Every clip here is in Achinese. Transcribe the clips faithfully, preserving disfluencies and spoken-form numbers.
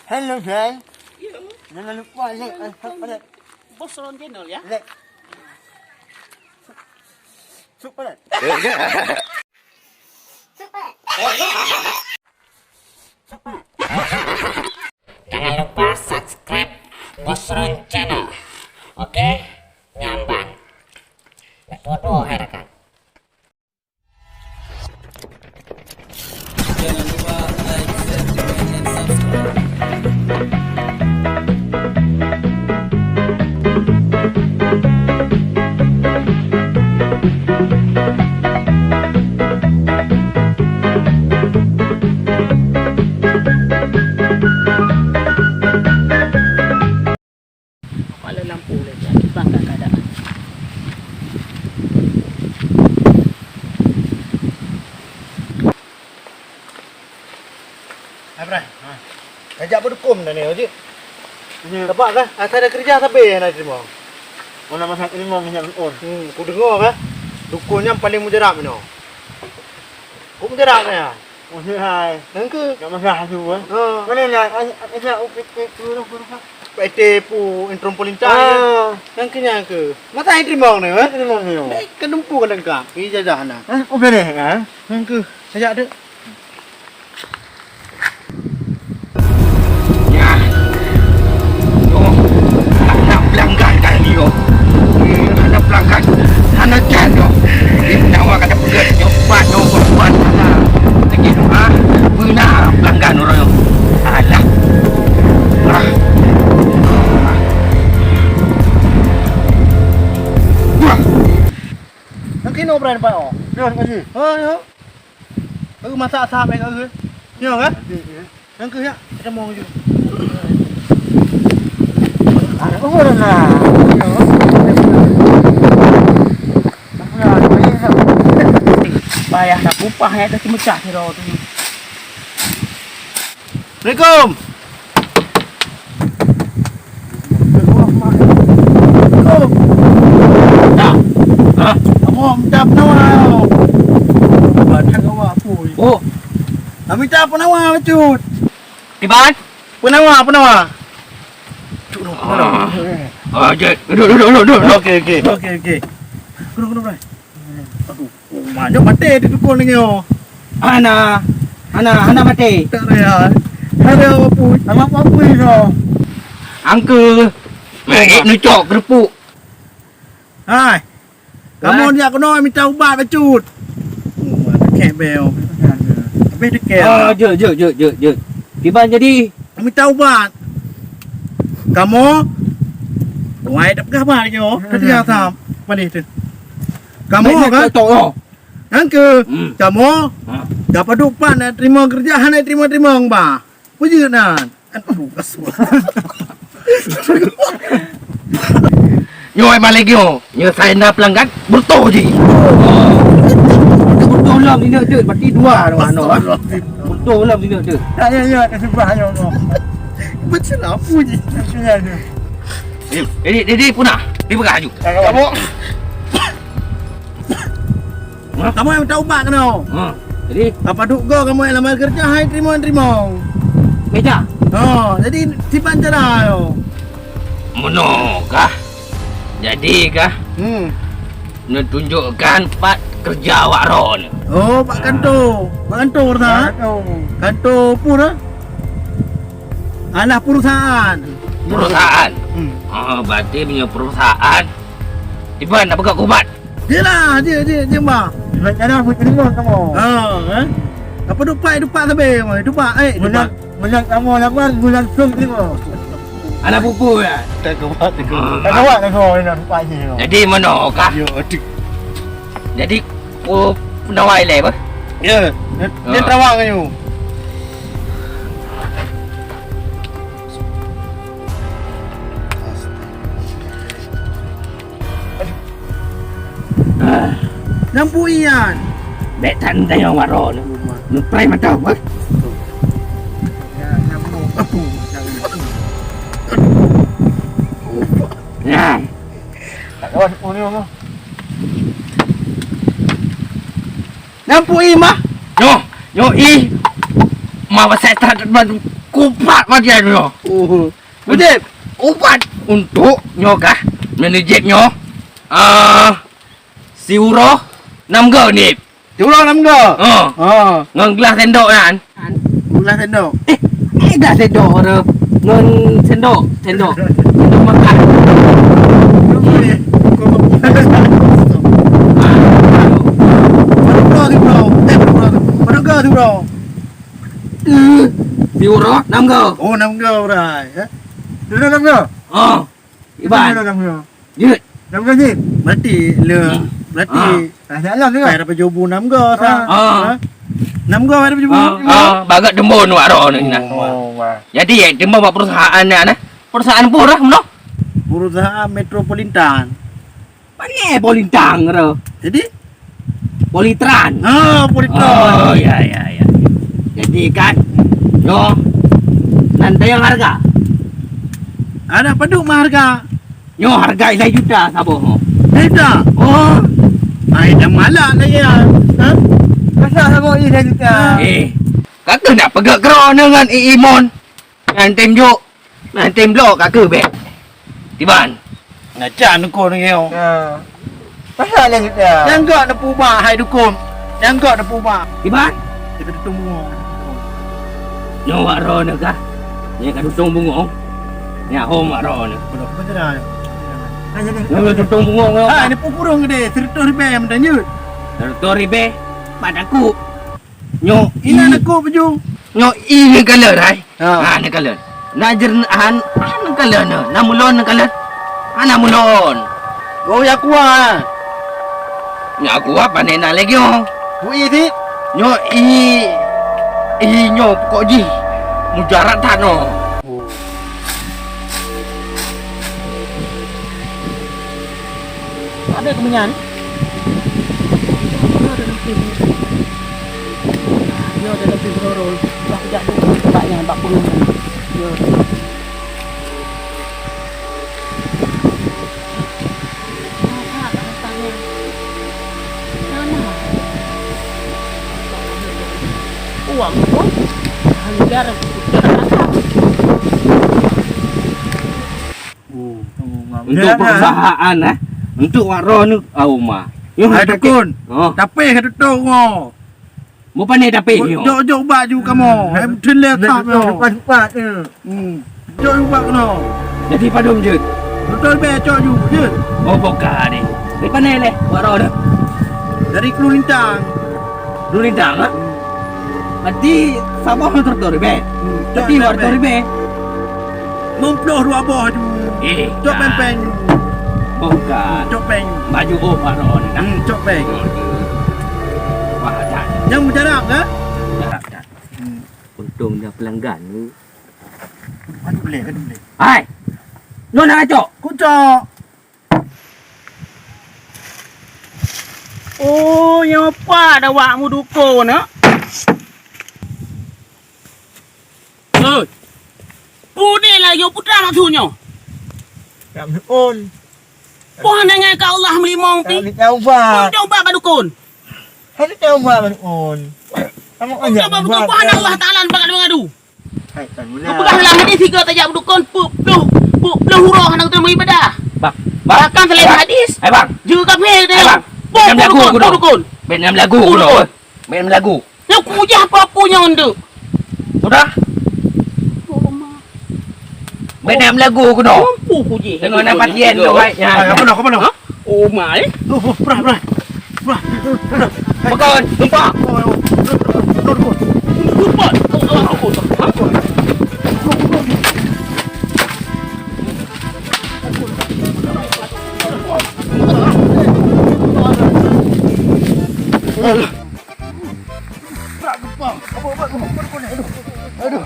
Hello, guys. Jangan lupa like and subscribe. Bos Ron Channel, ya. Like. Subscribe. Jangan lupa subscribe Bos Ron Channel. Oke, nyaman. Bodoh, hai rakan. Jangan lupa like, share, comment, and subscribe. Malah lampu lé, jadi bangka kada. Hai, Bray. Ha. Kajak bak dukon dah ni, Haji. Iya. Tepak kah? Asai dah kerja sabe hana terima. Mana masa terima minyak dukon? Hmm, ku dengar kah? Dukon nyan paling mujarab inoe. Ku mujarab nya. Oh, hai. Nang ke? Nak masak tu, eh? Ha. Mana nak? Ai, ai, ai, upit, upit, turun, turun, turun. P T pu, intrum pelintas. Ah. Nang ke nyan ke? Masa ai trimong ni, eh? Ai trimong ni, oh. Dek, kan dumpu kan dengkak. Ijazah na. Eh, oh, beres, eh? Nang ke? Sajak dek. Yah. Nyoe, hana peulanggan kali nyoe. Hmm, hana peulanggan. Hana jan nyoe. Di menawa ka tapeugöt nyoe, pat nyoe, pat hana. Lagèe nyoe, ha? Beuna peulanggan uroe nyoe. Alah. Ah. Wah. Nang keunoe brai teumpat, oh. Nyoe, nyoe. Ha, nyoe. Baru masak asap, eh, kat ureueng. Nyoe, kan? Nyoe, nyoe. Nang keuh, yak. Kita mau je. Ada apa dah nak? Nyoe. Payah nak kupah, ya, tapi mecah si roh tu. Assalamualaikum. Dah. Hah? Kamoe minta penawa. Bukan kawa apui. Oh. Kami minta penawa, Cut. Kiban? Penawa, penawa. Cut, penawa. Ah. Ah, jek. Duduk, duduk, duduk, duduk. Okey, okey. Okey, okey. Duduk, duduk, duduk. Aduh, oh, ma nyoe maté di dukon lagèe nyoe. Hana, hana, hana maté. Tak raya. Ada apa pun. Sama apa pun nyoe. Angke, eh, nucok kerupuk. Hai. Kamu ni aku nak minta ubat bacut. Oh, ma dekat bel. Habis dekat. Ah, jeuet, jeuet, jeuet, jeuet, jeuet. Kiban jadi? Minta ubat. Kamoe, wai dak peugah ba nyoe. Tadi asam. Panih tu. Kamoe kan? Tok, oh. Nang ke, hmm. Kamoe, ha. Dak padub pat nak terima kerja, hana terima-terima ba. Peue jeuet nan? Aduh, kasual. Nyoe memang lagi nyoe. Nyoe saya na pelanggan, beutôi jih. Beutôi lom ni tu, berarti dua tu, ano. Astagfirullahaladzim. Beutôi lom ni tu. Tak, ya, ya, tak sebab nyoe. Betul apa je? Jadi, jadi, jadi punah. Dipeugah aju. Tak apa. Kamoe. Ha? Kamoe minta ubat keunoe. Ha. Jadi? Apa duk go kamoe lamar kerja hai terima-terima. Meja? Ha, jadi siban cara yo. Meunoe kah? Jadi kah? Hmm. Neutunjukkan pat kerja awak droe nyoe. Oh, bak kanto. Bak kanto, Bos. Kanto. Kanto pun, ha? Alah perusahaan. Perusahaan? Hmm. Oh, berarti punya perusahaan. Iban nak peugah ubat. Yelah, jeuet, jeuet, jeuet, bah. Iban nyan pun terima kamu. Ha, eh? Apa dupat, dupat sabe, dupat, eh, dupat. Menang, menang kamu lawan, menang song terima. Anak pupu ya? Tak kuat, tak kuat. Ah. Tak kuat, tak kuat, nak dupat je. Jadi, mana kah? Ya, adik. Jadi, oh, penawai leh, bah? Ya, dia, dia terawang kayu. Nyang bui nyan. Bèk that tanyong waro nyoe. Neupreh mata, eh. Nyan. Nyang pui mah. Nyoe, nyoe ih. Ma pasai start ban kupat mati nyoe. Oh. Mujib. Ubat untuk nyoe kah? Manajer nyoe. Ah, siuroe nam go ni. Siuroe nam go. Ha. Ha. Ngon gelas sendok kan? Gelas sendok. Eh, eh gelas sendok tu. Ngon sendok, sendok. Sendok makan. Baru go siuroe. Eh, baru go siuroe. Baru go siuroe. Eh, siuroe nam go. Oh, nam go urai, eh. Siuroe nam go. Oh, Iban. Siuroe nam go. Jeuet. Nam go jeuet. Berarti le, berarti. Ah. Dah jalan juga. Pai dapat jobu nam go sa. Ah. Ha? Nam go pai dapat jobu. Ah, ah, bagat dembon wak ro ni nah. Oh, wah. Jadi ya dembon bak perusahaan ni nah. Perusahaan pun dah meunoh. Perusahaan Metropolitan. Pane Polintang tu? Jadi? Politran. Ah, Politran. Oh, ya, ya, ya. Jadi kan, nyoe nan tayang harga. Ada padum harga? Nyoe harga ilai juta saboh. Juta? Oh. Ai dah malak lagi ya. Ha? Masa saboh ilai juta? Eh, kata nak peugah kerana dengan Imon. Nyan tem jok. Nah, tem blok ka keu bèk. Tiban. Nah, can dukon nyoe. Ha. Pasal nyang kita. Nyang gak neupubak hai dukon. Nyang gak neupubak. Tiban. Kita tutup bungo. Nyoe wak ro nyoe kah? Nyoe ka tutup bungo. Nyoe hom wak ro nyoe. Belum betul dah. Nyoe tutup bungo nyoe. Ha, ni pupurung gede, seratus ribèe yang mentanjut. Seratus ribèe? Pada aku. Nyoe inan aku baju. Nyoe i ni color hai. Ha. Ha ni color. Na jern han han color ni. Na mulon ni color. Ha na mulon. Oh ya kuat. Ni aku apa ni na lagi oh. Bu i di. Nyoe i i nyoe pokok jih. Mujarab that no. Ada kemenyan. Nyoe dalam pih roro. Bah kejak dulu bak nyan, bak peungeuh nyan. Nyoe. Uang tu. Hanya darah. Untuk perusahaan eh. Untuk wak roh ni au ma. Nyoh hai dukon. Oh. Tapi ka tutoe ngo. Mu pane tapi nyoh. Jok jok bak ju kamoe. Hai meuteun le sab nyoh. Cepat cepat. Hmm. Jok ju bak keunoe. Jadi padum jeuet. Betul be cok ju jeuet. Oh boka ni. Dari pane le wak roh ni. Dari Kelu Lintang. Dua ribèe, ha? Berarti saboh ngon seratus ribèe. Hmm, berarti dua ribèe. Meumploh dua boh tu. Eh, cok peng-peng. Bukan. Cok peng. Baju oh baru ni. Hmm, cok peng. Wah, dah. Yang mujarab ke? Mujarab dah. Hmm. Untung dia pelanggan ni. Aduh, boleh, aduh, boleh. Hai. Nyoe nak cok. Kucok. Oh, nyoe pat awak meudukon, eh? Oi. Pudeh lah, yo putra maksud nyoe. Tak meudukon. Poh nanggai ka Allah meulimong ti. Tak meudukon. Pun coba bak dukon. Hai, coba bak dukon. Kamu aja coba bak dukon, poh Allah Taala bak mengadu. Hai, kan mula. Peugah lam hadis sigoe tajak beudukon, peuet ploh, peuet ploh uroe hana geuteumé ibadah. Bang, bang. Bahkan selain hadis, hai, bang. Juga kafé dia. Hai, bang. Bang, bang, bang, bang. Bang, bang, bang. Bang, bang, bang. Nyoe kujah apa-apa nyoe untuk. Sudah? Beda melagu keunoe. Mampu ku jih. Tengok nak pasien tu, hai. Ya. Apa nak, apa nak? Ha? Oh, mai. Oh, oh, pernah, pernah. Pernah. Pernah. Bukan, gempa. Oh, oh. Gempa. Oh, oh, oh, oh. Ha? Alah. Prak gempa. Apa, apa, apa, apa, apa, aduh. Aduh.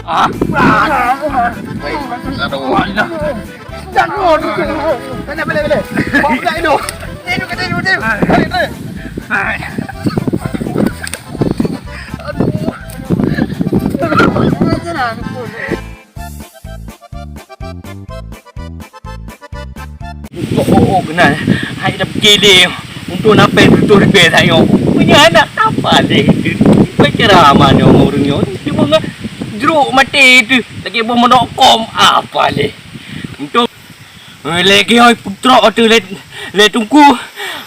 Ah. Aduh, aduh. Jangan, aduh. Mana, mana, mana? Bawa pula, aduh. Tidur, tidur, tidur. Tarik, tarik. Aduh. Untuk oh, oh, kenal. Hai dah kele. Untuk nape tutur be sayo. Punya anak apa deh? Penceramah ni orang ni. Cuma ngah jeruk mati tu. Lagi buah menok kom apa deh? Untuk Eh, lagi oi putrok tu le, le tungku.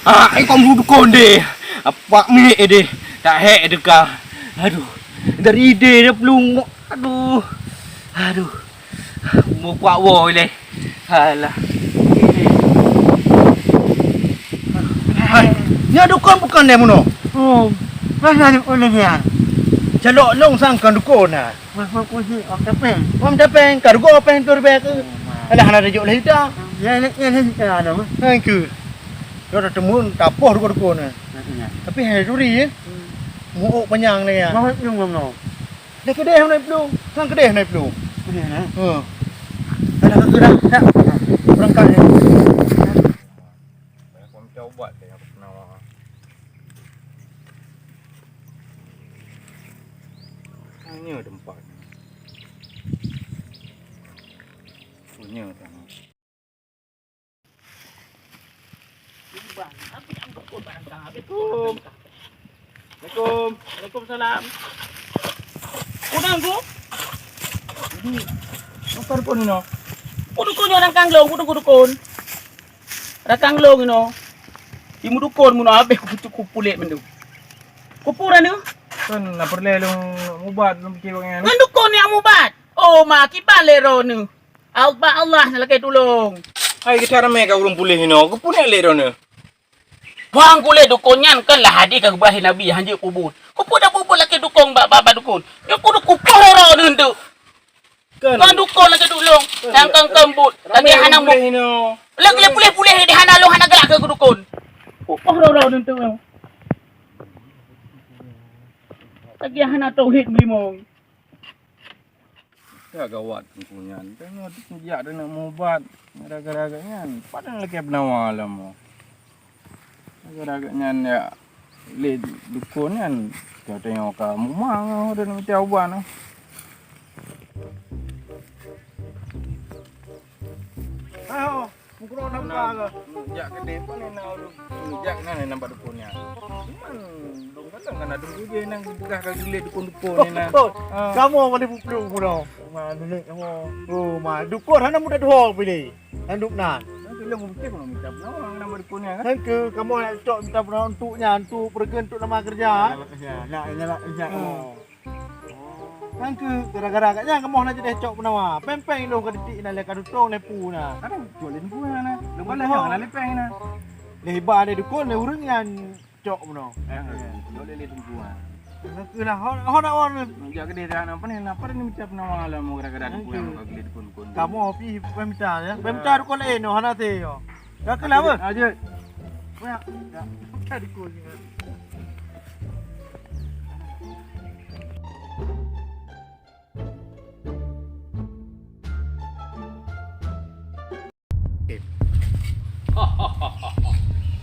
Ah, ai kong dukon deh. Apa mik deh. Tak hek deka. Aduh. Dari ide dia pelung. Aduh. Aduh. Mau kuat woi leh. Alah. Hai, nya dukon bukan deh muno. Oh, mana ni oleh dia? Calok long sangkan dukon nah. Wah, wah, wah, si, wah, tapeng. Wah, tapeng, ka rugoe peng tu ribèe tu. Oh, ma. Alah, hana tajok lé ita. Ya, ya, ya, ya, ya, ada, mah. Hai, ke. Dia dah temun, tapoh rugoe-rugoe ni. Ya, ya. Tapi hai turi, ya. Hmm. Muuk panyang ni, ya. Wah, yung, yung, yung. Dah kedeh, hana pelung. Sang kedeh, hana pelung. Kedeh, ya. Ha. Alah, ka gerak, dah. Berangkat, ya. Banyak orang coba deh, aku pernah. Hanya tempat. Punya tanah. Assalamualaikum. Waalaikumsalam. Udang ku? Ini, apa dukun ini, no? Ku dukun ni orang kanglong, ku dukun-dukun. Orang kanglong ini, no. Imu dukun, muno habis ku, ku pulik mendung. Kupura ni. Kan nak perlu long mubat long kecil orang ni. Ngan dukun ni mubat. Oh, ma, kiban lé droeneuh. Allah, Allah na lakée tulông. Hai, kita ramai ka ureuëng puléh inoe, keupeue lé droeneuh? Bang kulét dukon nyan kan lah hadé ka geubahé Nabi hanjeuet peubuet. Keupeue dak peubuet lakée dukon bak, bak, bak dukon? Nyoe kudu kupoh rara neunteuk. Kan. Kan dukon lakée tulông. Kan. Nyang kan kambut. Ramai lagée hana ureuëng puléh inoe. Lé, lé puléh-puléh di hana lôn hana gerak keu dukon. Kupoh rara neunteuk. Lagée hana tauhid meulima. Ka gawat teungku nyan. Teungoh jak deungon mubat gara-gara gobnyan. Padahai lakée peunawa lom. Gara-gara gobnyan jak lé dukon nyan. Ka teungoh ka mumang deungon mita ubat. Ayo. Meukeurok namba ke? Jak keudeh, pane na ureuëng jak keunan namba dukon nyan. Cuman, dong kadang kan ada je nang peugah ka geulet dukon-dukon ni na. Kamoe boleh buplueng pulo. Ma, nenek kamoe. Oh, ma, dukon hana mudah tuho pilih. Tanduk nan. Nanti lom mungkin kalau minta penolong nama dukon nyan kan? Kan ke kamoe nak cok minta penolong untuk nyan, untuk pergi untuk nama kerja. Ya, nak, nak, nak, nak. Oh. Nyan keuh gara-gara gata nyan kamoe na jadeh cok peunawa. Péng-péng lôn ka ditik na lé ka tutong lé pu na. Aduh, cok lé pu na. Lôn ka lheueh na lé péng na. Lé iba lé dukon lé ureuëng nyan cok peunoh. Eh, cok lé lé pu na. Nyan keuh na hon hon hon. Jak keudeh dah na pane na pane ni mita peunawa lam gara-gara dukon ka lé dukon-dukon. Kamoe pih péng mita ya. Péng mita dukon laén noh hana te yo. Ka keuh lah, Bos. Lanjut. Banyak. Ya. Bukan dukun ni.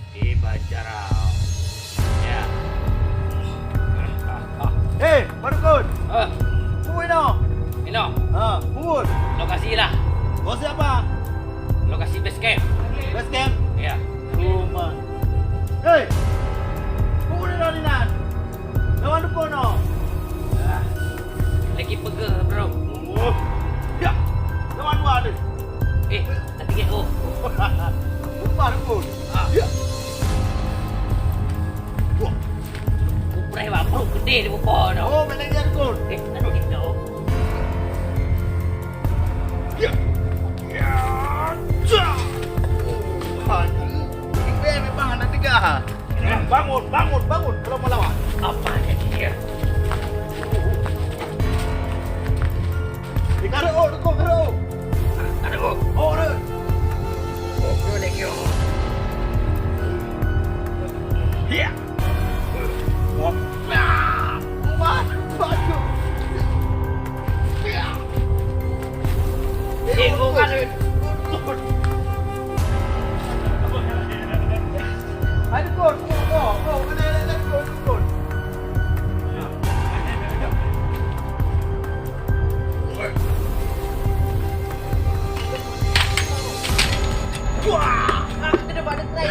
Di Banjarau. Ya. Hei, Pak Dukun! Eh. Peue inoe? Inoe? Ha, peue? Lokasi lah. Lokasi apa? Lokasi base camp. Base camp? Ya. Oh, man. Hei! Peue inoe di nan? Lawan dukon oh. Ah. Lagi peugah, bro. Oh. Ya. Lawan dua ni. Eh, tapi ke oh. Lupa dukon. Ah. Ya. Wah. Kupreh bak brok gede di muka tu. Oh, manager dukon. Eh, tak ada kita. Ya. Ya. Cak. Oh, aduh. Ini memang anak tiga. Bangun, bangun, bangun kalau mau lawan. Apa jadi dia? Wah, aku kena pada try.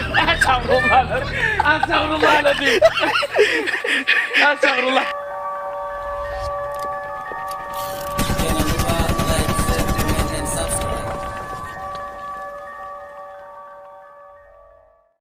Astagfirullahaladzim. Astagfirullah.